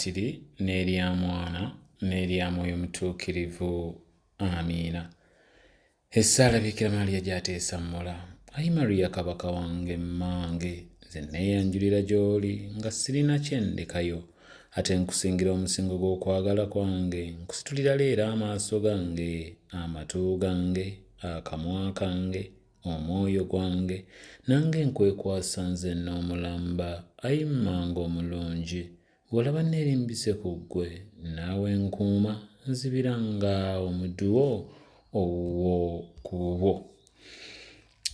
Patiri n'erya Mwana n'erya Mwoyo Mutuukirivu. Amiina. Essaala Bikira Maria gy'ateesa mmula. Ayi Maria Kabaka wange mmange, nze neeyanjulira gy'oli nga sirina kye ndekayo, ate nkusingira omusingo gw'okwagala kwange, nkusitulira leero amaaso gange, amatu gange, akamwa kange, omwoyo gwange, nange nkwekwasa nzenna omulamba, ayi mmange omulungi, bw'olaba neerimbise ku ggwe, naawe nkuuma, nzibira nga omuddu wo owuwo ku bubwo.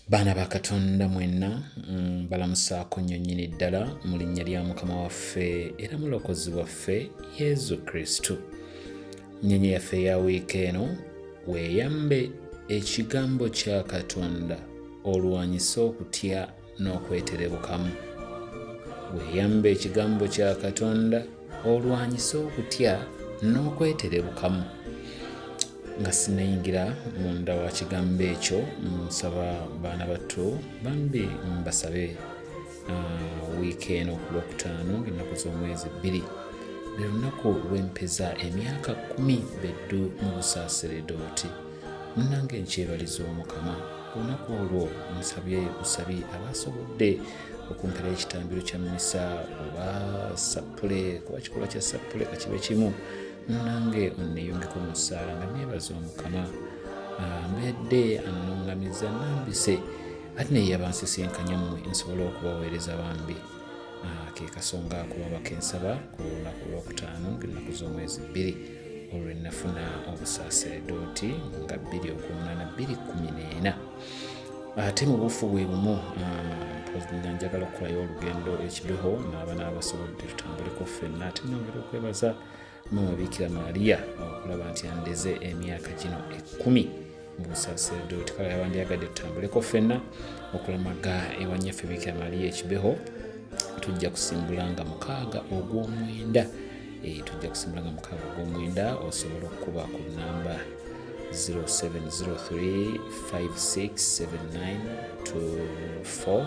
Baana ba Katonda mwenna, mbalamusaako nnyo nnyini ddala mu linnya lya Mukama waffe era Mulokozi waffe Yesu Kristo. Nnyenye yaffe eya wiiki eno, weeyambe ekigambo kya Katonda olwanyise okutya n'okweterebukamu. Weeyambe ekigambo kya Katonda olwanyise okutya n'okweterebukamu. Nga sinnayingira munda wa kigambo ekyo, nsaba baana battu bambi mbasabe wiiki eno ku Lwokutaano ng'ennaku z'omwezi 2 lwe lunaku lw'empeza emyaka 10 beddu mu busaaseredooti. Munnange nkyebaliza Omukama. Ku lunaku olwo nsabye busabi abasobodde okumpera ekitambiro kya mmisa oba sappule, kuba kikolwa kya sappule kakibe kimu, munnange onneyungeko mu ssaala nga neebaza Omukama mbeedde annungamiza nambise ate naye yabansisinkanya mmwe nsobole okubaweereza bambi. Ke kasonga ako baba kensaba ku lunaku olwokutaano ng'ennaku z'omwezi 2 olwe nafuna obusaaseredooti nga bbiri ogwomunaana bbiri kkumi n'ena. Ate mu buufu bwe bumu, mpozi nga njagala okukolayo olugendo ekibeho n'aba n'abasobodde tutambuleko ffenna. Ate nongera okwebaza Maama Bikira Maria okulaba nti andeze emyaka gino 10 mu busaaseredooti. Kale abandyagadde tutambuleko ffenna okulamaga ewa Nnyaffe Bikira Maria ekibeho, tujja kusimbula nga 6 ogw'omwenda. Tujja kusimbula nga 6 ogw'omwenda. Osobola okukuba ku namba 0703567924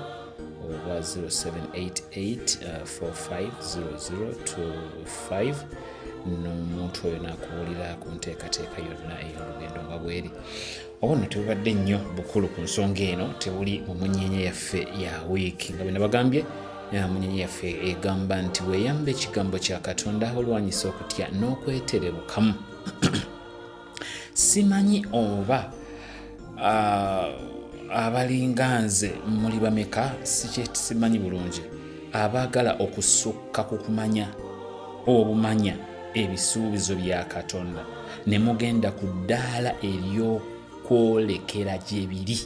oba 0788 450025, n'omuntu oyo n'akubuulira ku nteekateeka yonna ey'olugendo nga bweri. Oba nno tebubadde nnyo bukulu ku nsonga eno, tebuli mu munyeenye yaffe ya wiiki. Nga bwe nabagambye, munyenye yaffe egamba nti weeyambe ekigambo kya Katonda olwanyisa okutya n'okweterebukamu. Simanyi oba abalinga nze muli bameka, simanyi bulungi, abaagala okusukka ku kumanya obumanya ebisuubizo bya Katonda ne mugenda ku ddaala ery'okwolekera gye biri.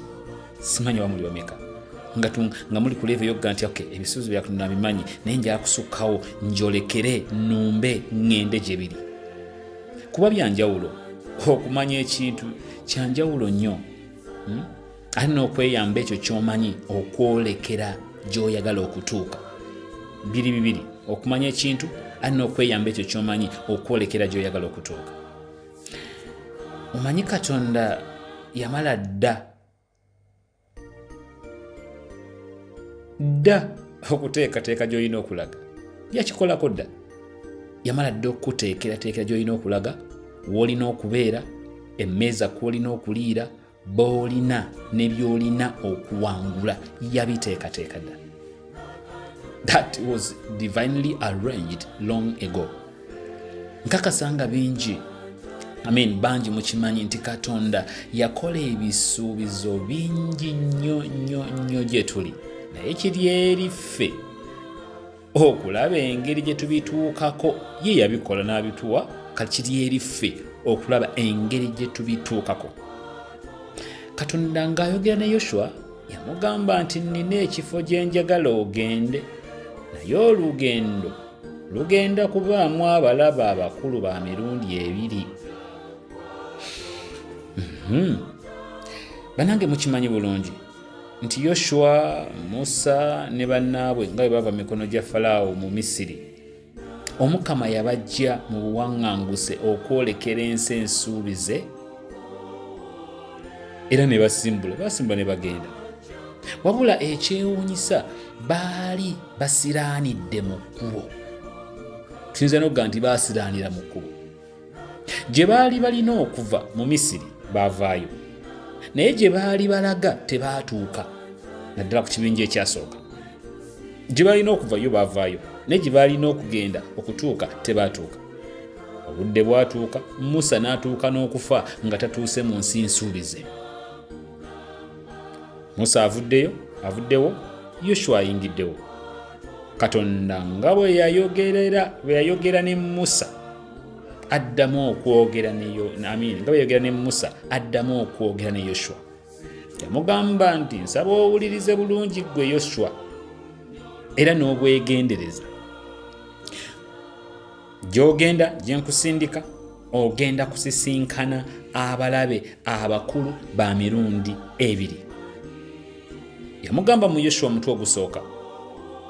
Simanyi oba muli bameka nga muli ku level ey'okuga nti okay, ebisuubizo bya Katonda mbimanyi, naye njala kusukkawo njolekere nnumbe ŋŋende gye biri. Kuba byanjawulo okumanya ekintu kyanjawulo nnyo, Ate n'okweyamba ekyo ky'omanyi okwolekera gy'oyagala okutuuka. Biri bibiri, okumanya ekintu ate n'okweyamba ekyo ky'omanyi okwolekera gy'oyagala okutuuka. Omanyi Katonda yamala dda dda okuteekateeka gy'olina okulaga, yakikolako dda. Yamala dda okukuteekerateekera gy'olina okulaga, w'olina okubeera, emmeeza kw'olina okuliira, b'olina ne by'olina okuwangula, yabiteekateeka dda. That was divinely arranged long ago. Nkakasa nga bingi, I mean, bangi mukimanyi nti Katonda yakola ebisuubizo bingi nnyo nnyo nnyo gye tuli, naye kiri eri ffe okulaba engeri gye tubituukako. Ye yabikola n'abituwa, kati kiri eri ffe okulaba engeri gye tubituukako. Katonda ng'ayogera ne Yoshua yamugamba nti nnina ekifo gye njagala ogende, naye olugendo lugenda kubaamu abalaba abakulu ba mirundi 2. Banange mukimanyi bulungi nti Yoshua, Musa ne bannaabwe nga bwe bava mu mikono gya Falaawo mu Misiri, Omukama yabajja mu buwaŋŋanguse okwolekera ensi ensuubize, era ne basimbula, basimbula ne bagenda. Wabula ekyewuunyisa, baali basiraanidde mu kkubo. Tuyinza n'okugamba nti baasiraanira mu kkubo. Gye baali balina okuva mu Misiri baavaayo, naye gye baali balaga tebaatuuka, naddala ku kibinja ekyasooka. Gye balina okuva yo baavaayo, naye gye baalina okugenda okutuuka tebaatuuka. Obudde bwatuuka Musa n'atuuka n'okufa nga tatuuse mu nsi nsuubize. Musa avuddeyo, avuddewo, Yoshua ayingiddewo. Katonda nga bwe yayogerera, bwe yayogera ne Musa addamu okwogera ne Amin, nga bwe yayogera ne Musa addamu okwogera ne Yoshua. Yamugamba nti, nsaba owulirize bulungi ggwe Yoshua era n'obwegendereza. Gy'ogenda gye nkusindika ogenda kusisinkana abalabe abakulu ba mirundi ebiri. Yamugamba mu Yoshua omutwe ogusooka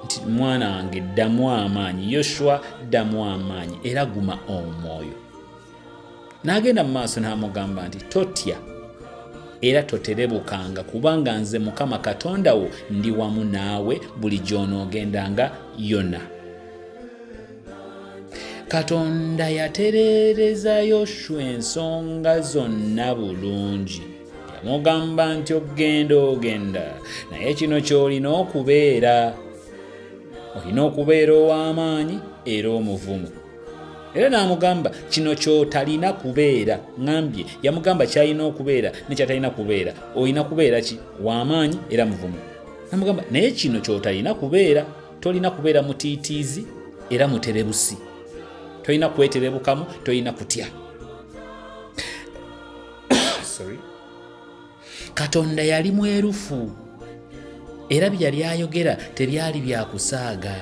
nti, mwana wange ddamu amaanyi, Yoshua ddamu amaanyi era guma omwoyo. N'agenda mu maaso n'amugamba nti, totya era toterebukanga, kubanga nze Mukama Katonda wo ndi wamu naawe buli gy'onoogendanga yonna. Katonda yatereereza Yoshua ensonga zonna bulungi. Yamugamba nti ogenda ogenda, naye kino ky'olina okubeera. Olina okubeera ow'amaanyi era omuvumu. Era n'amugamba kino ky'otalina kubeera. Ŋŋambye yamugamba ky'alina okubeera ne ky'atalina kubeera. Olina kubeera ki? W'amaanyi era muvumu. N'amugamba naye kino ky'otalina kubeera. Tolina kubeera mutiitiizi era muterebusi. Tolina kweterebukamu, tolina kutya. Sorry. Katonda yali mwerufu era bye yali ayogera tebyali bya kusaaga.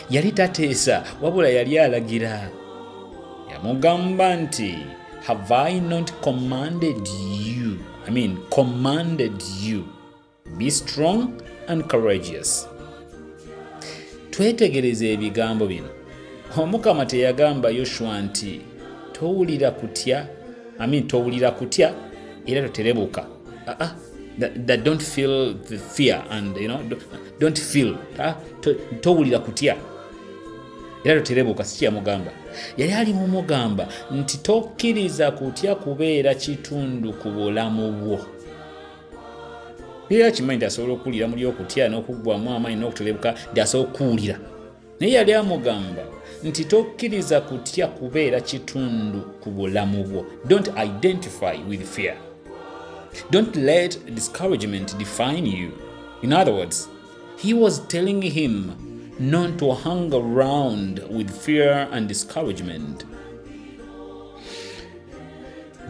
Yali tateesa wabula yali alagira. Yamugamba nti, have I not commanded you? I mean, commanded you. Be strong and courageous. Twetegereze ebigambo bino. Omukama teyagamba Yoshua nti towulira kutya, I mean, towulira kutya era toterebuka. That don't feel the fear and you know, don't feel, towulira kutya era toterebuka, si kyeyamugamba. Yali ali mumugamba nti tokkiriza kutya kubeera kitundu ku bulamu bwo. Yali akimanyi nti asobola okuwulira muli okutya n'okuggwamu amaanyi n'okuterebuka, nti asobola okuwulira. Naye yali amugamba nti tokkiriza kutya kubeera kitundu ku bulamu bwo. Don't identify with fear. Don't let discouragement define you. In other words, he was telling him not to hang around with fear and discouragement.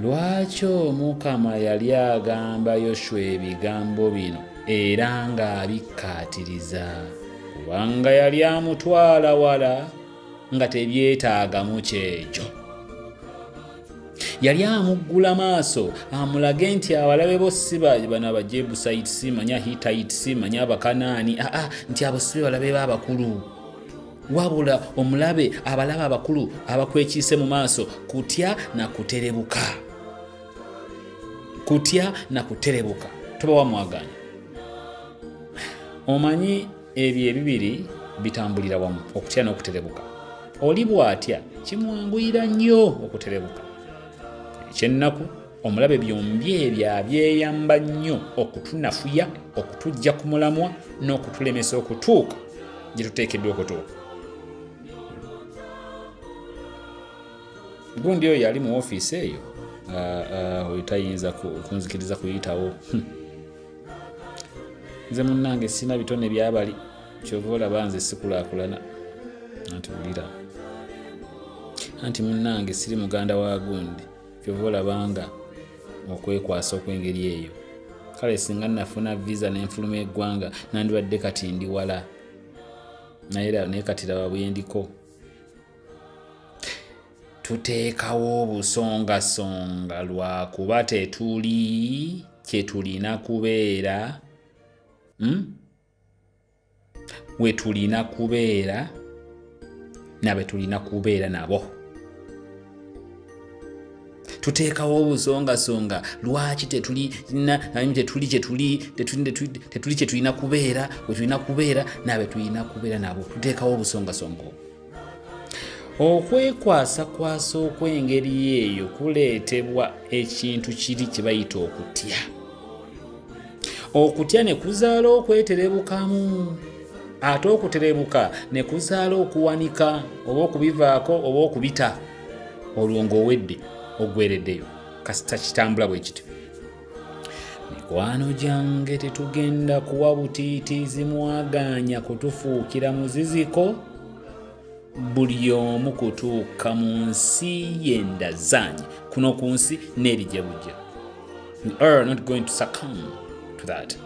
Lwaki Omukama yali agamba Yoshua ebigambo bino era ng'abikkaatiriza? Kubanga yali amutwala wala nga tebyetaagamu kyekyo. Yali amuggula maaso amulage nti abalabe bo si bano Abajebusites, manya Hittites, manya Abakanaani, nti abo si be balabe b'abakulu. Wabula omulabe abalabe abakulu abakwekiise mu maaso kutya na kuterebuka. Kutya na kuterebuka. Toba wamwaganya. Omanyi ebyo ebibiri bitambulira wamu, okutya n'okuterebuka. Oli bw'atya kimwanguyira nnyo okuterebuka. Ekyennaku omulabe byombi ebyo abyeyamba nnyo okutunafuya, okutujja ku mulamwa n'okutulemesa okutuuka gye tuteekeddwa okutuuka. Gundi oyo yali mu ofiisi eyo, oyo tayinza kunzikiriza kuyitawo. Nze munnange sirina bitone byabali, kyova olaba nze sikulaakulana. Anti wulira, anti munnange siri muganda wa gundi, kyova olabanga okwekwasa okw'engeri eyo. Kale singa nafuna visa ne nfuluma eggwanga nandibadde kati ndi wala, naye kati laba bwe ndiko. Tuteekawo obusongasonga lwakuba tetuli kye tulina kubeera, we tulina kubeera nabe tulina kubeera nabo. Tuteekawo obusongasonga lwaki tetuli tetuli kye tulina kubeera, we tulina kubeera nabe tulina kubeera nabo. Tuteekawo obusongasonga obwo. Okwekwasakwasa okw'engeri eyo kuleetebwa ekintu kiri kye bayita okutya. Okutya ne kuzaala okweterebukamu, ate okuterebuka ne kuzaala okuwanika oba okubivaako oba okubita, olwo ng'owedde oggwereddeyo. Kasita kitambula bwe kityo. Mikwano gyange, tetugenda kuwa butiitiizi mwagaanya kutufuukira muziziko buli omu kutuuka mu nsi ye ndazaanye kuno ku nsi n'eri gye bujja. We are not going to succumb to that.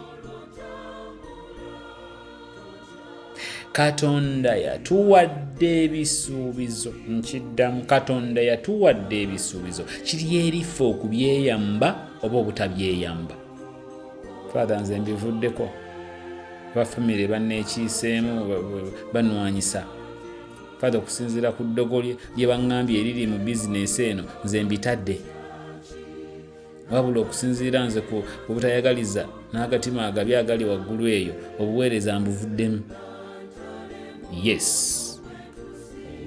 Katonda yatuwadde ebisuubizo, nkiddamu, Katonda yatuwadde ebisuubizo, kiri eri ffe okubyeyamba oba obutabyeyamba. Father, nze mbivuddeko, ba famire banneekiiseemu, banwanyisa. Father, okusinziira ku ddogo lye baŋŋambye eriri mu bizinesi eno, nze mbitadde. Wabula okusinziira nze ku butayagaliza n'agatima agabi agali waggulu eyo, obuweereza mbuvuddemu. Yes,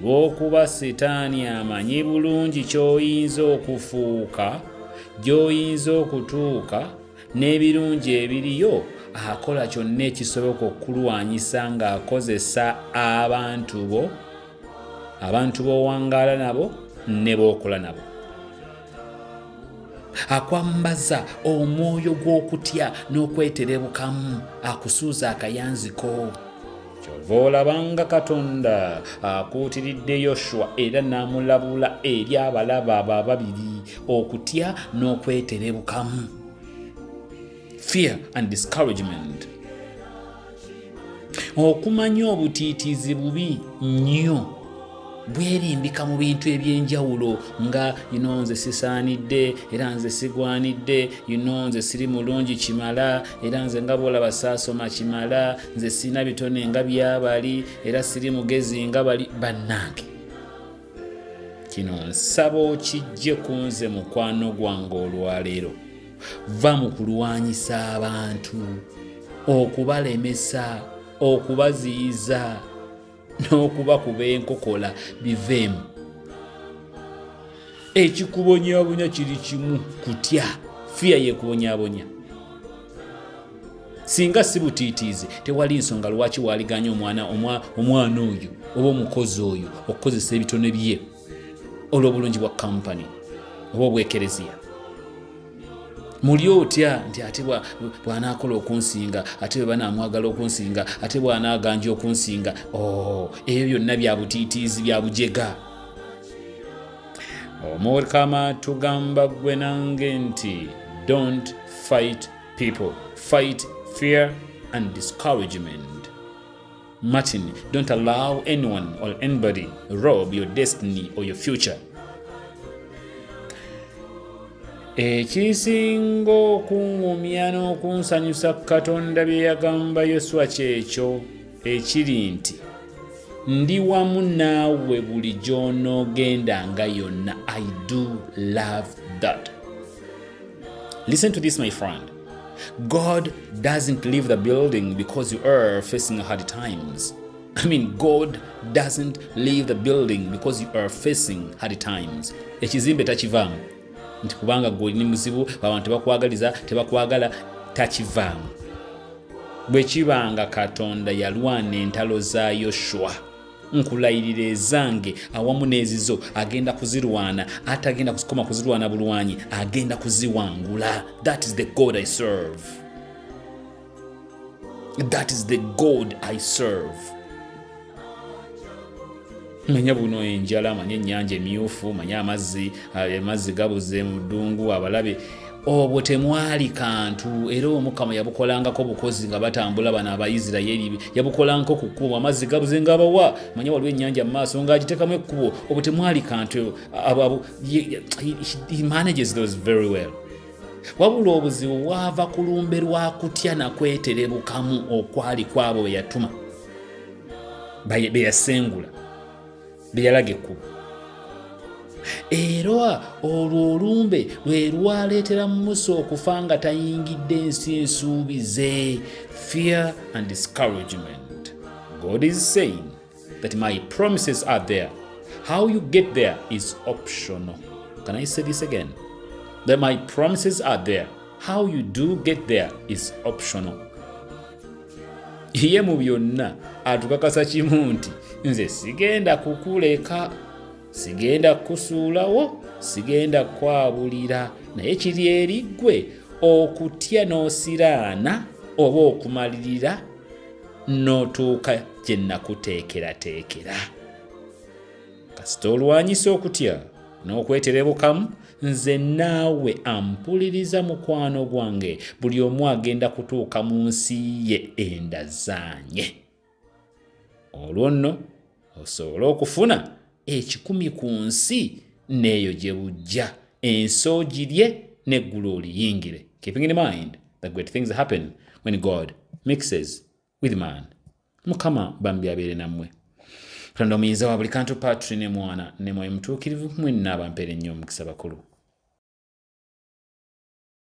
olw'okuba Sitaani amanyi bulungi ky'oyinza okufuuka, gy'oyinza okutuuka, n'ebirungi ebiriyo, akola kyonna ekisoboka okukulwanyisa ng'akozesa abantu bo, abantu b'owangaala nabo ne b'okola nabo. Akwambaza omwoyo gw'okutya n'okweterebukamu, akusuuza akayanziko. Kyova olabanga Katonda akuutiridde Yoshua era n'amulabula eri abalabe abo ababiri, okutya n'okweterebukamu, fear and discouragement. Okumanya obutiitiizi bubi nnyo, bwerimbika mu bintu ebyenjawulo nga ino nze sisaanidde, era nze sigwanidde, ino nze siri mulungi kimala, era nze nga bwolaba saasoma kimala, nze sirina bitone nga byabali, era siri mugezi nga bali. Bannange, kino nsaba okijje ku nze mukwano gwange olwaleero. Va mu kulwanyisa abantu, okubalemesa, okubaziyiza n'okubakuba enkokola, biveemu. Ekikubonyabonya kiri kimu, kutya. Fear yekubonyabonya. Singa si butiitiizi, tewali nsonga lwaki waaliganya omwana oyo oba omukozi oyo okukozesa ebitone bye olw'obulungi bwa kampani oba obwekereziya. Muli otya nti ate bw'anaakola okunsinga, ate bwe banaamwagala okunsinga, ate bw'anaaganja okunsinga? Oh, ebyo byonna bya butiitiizi, bya bujega. Omukama tugamba ggwe nange nti don't fight people, fight fear and discouragement. Martin, don't allow anyone or anybody rob your destiny or your future. Ekisinga okuŋŋumya n'okunsanyusa Katonda bye yagamba Yoswa kyekyo ekiri nti ndi wamu naawe buli gy'onoogendanga yonna. I do love that. Listen to this, my friend. God doesn't leave the building because you are facing hard times. I mean, God doesn't leave the building because you are facing hard times. Ekizimbe takivaamu nti kubanga gwe oli muzibu, abantu tebakwagaliza, tebakwagala, takivaamu. Bwe kibanga Katonda yalwana entalo za Yoshua, nkulayirira ezange awamu n'ezizo agenda kuzirwana, ate agenda kukoma kuzirwana bulwanyi, agenda kuziwangula. That is the God I serve. That is the God I serve. Manya buno enjala, manya ennyanja emyufu, manya amazzi gabuze mu ddungu, abalabe, obwo temwali kantu. Era Omukama yabukolangako bukozi nga batambula bano Abaisirayeri, yabukolangako ku kkubo, amazzi gabuze ng'abawa, manya waliwo ennyanja mu maaso ng'agiteekamu ekkubo. Obwo temwali kantu. He manages those very well. Wabula obuzibu bwava ku lumbe lwa kutya nakweterebukamu okwali kwabo be yatuma, be yasengula, be yalaga ekkubo. Era olwo olumbe lwe lwaleetera Musa okufa nga tayingidde ensi ensuubize. Fear and discouragement. God is saying that my promises are there. How you get there is optional. Can I say this again? That my promises are there. How you do get there is optional. Ye mu byonna atukakasa kimu nti nze sigenda kukuleka, sigenda kukusuulawo, sigenda kukwabulira, naye kiri eri ggwe okutya n'osiraana oba okumalirira n'otuuka gye nakuteekerateekera. Kasita olwanyisa okutya n'okweterebukamu, nze naawe ampuliriza mukwano gwange, buli omu agenda kutuuka mu nsi ye endazaanye. Olwo nno osobole okufuna ekikumi ku nsi n'eyo gye bujja, ensi ogirye n'eggulu oliyingire. Keeping in mind that great things happen when God mixes with man. Mukama bambi abeere nammwe. Katonda omuyinza wa buli kantu, Patri ne Mwana ne Mwoyo Mutuukirivu, mwenna abampeere nnyo omukisa bakulu.